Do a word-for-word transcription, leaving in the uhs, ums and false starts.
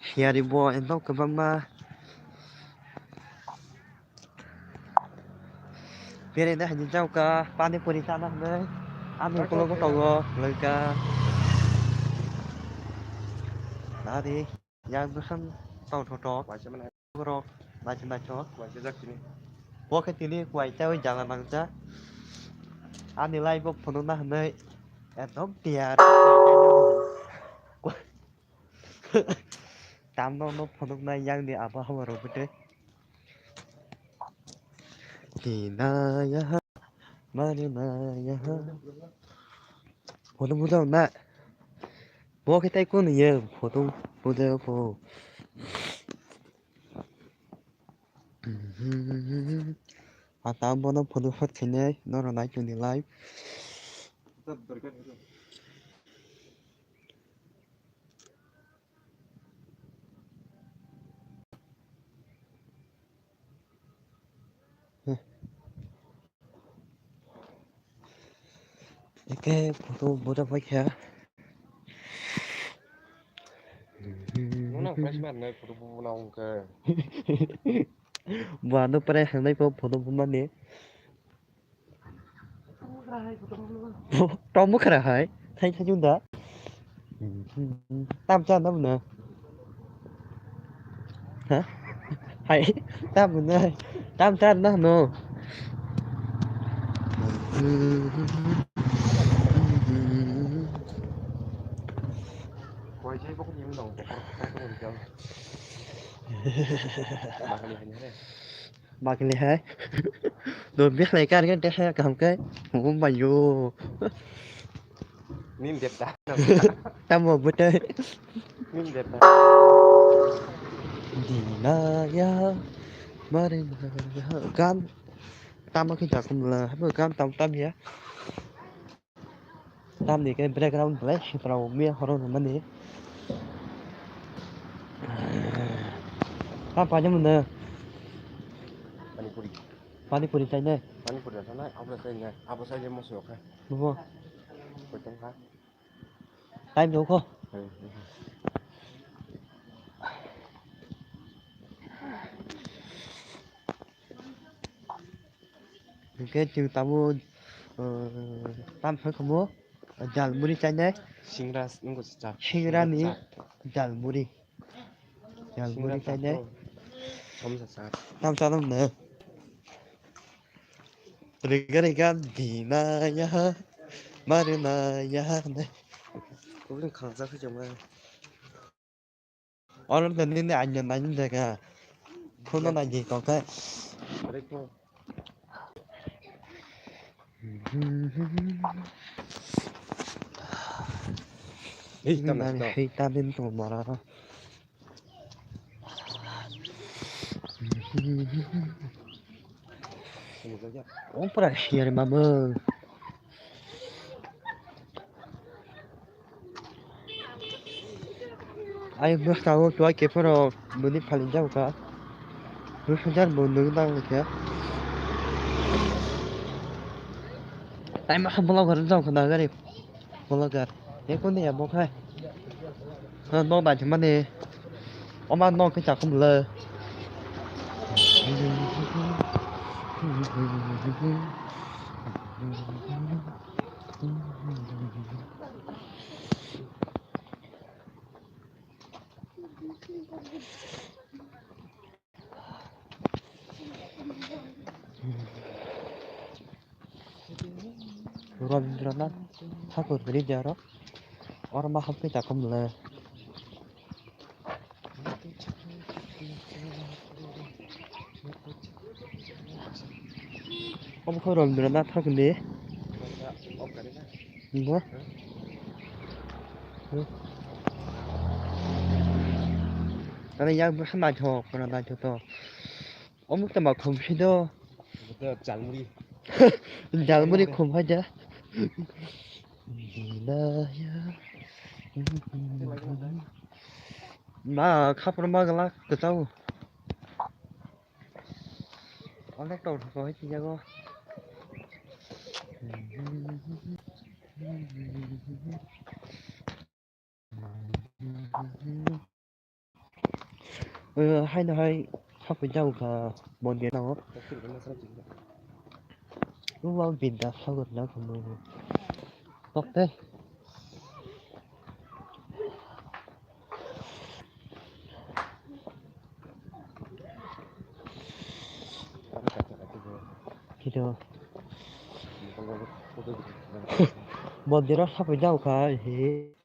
Khiyari bo ekdom kwbangma. Bere da hini jauka pani puri chana hwnwi. Ani ukulok tongo lwngka. Nari yang bwswng tong thotok. Borok naithok naithok. Bo khe tini kuai chaui jala nangjak. Ani live o phunukna hwnwi ekdom tiyar. Tamno no phunuknai yang ni abo hawa rok bwtwi. Tinaya ha, marinaya ha. Photo buja na. Bo khe tai kun ye photo buja pho. Ata bono photo shot khainai norok nai tongni live. Eke photo buja paikha. Nuna fresh man nai photo bu na ungke. Bo ano pore hangnai po photo bu mani. Tom bwkhra hai, thai thai junda. Tam cha nam na. Ha? Hai, tam na. Tam cha na no. Koi je bokni mno. Makli hai. No bislai kar kan teh kaham kai. Mum bayu. Nin dep da. Tamo betai. Nin dep da. Dina ya. Mari na ya. Gan. Tamo kita kumla. Habo gan tam tam ya. Tamni khe background belai sipra o miya horo nang mani. Tam paijak mano. Pani puri. Pani puri chainai. Pani puri chainai, abo chainai, abo chainai moso kha. Bubo. Koi tong kha. Time jokho. Hmm, hmm. Hingke chwng tabuk, uh, tam phai kamo, jal muri chainai. Singra nungkha cha. Singra ni jal muri. Jal muri chainai. Samsa cha. Tam cha nam na. Riga riga dina ya, marina ya ne. Kubun khangsa khe chama. Oro tini ni anya nai jaga. Phone nai tongkha. Ei, tam na, tam. Hei, tam din to mara. Ong pura share mama. Ai bwsa o tuai kephoro bwni phalin jao kha. Bwsa jar bo nung nang khe. Tai ma kha vlogger jao kha na gari. Vlogger. Ekoni ya bo khai. Ha, nok dai thangmani. Oma nok khe chakhum le. Rabindranath Thakur bridge aro. Oro ma hapkhe chakhum le. Obo khe Rabindranath Thakur ni. Bo? Tara yak bwsa naithok, naithok to. Omo tama khum si do. Jalmuri. Jalmuri khum hai da. Dinaya. Ma khapur ma gala kwchao. Onek tong thok hai tiyago. Haino hai sapui jao kha mondir nango. Uwa binda sagot na khamai. Tokte. Kito. Mondir o sapui jao kha he.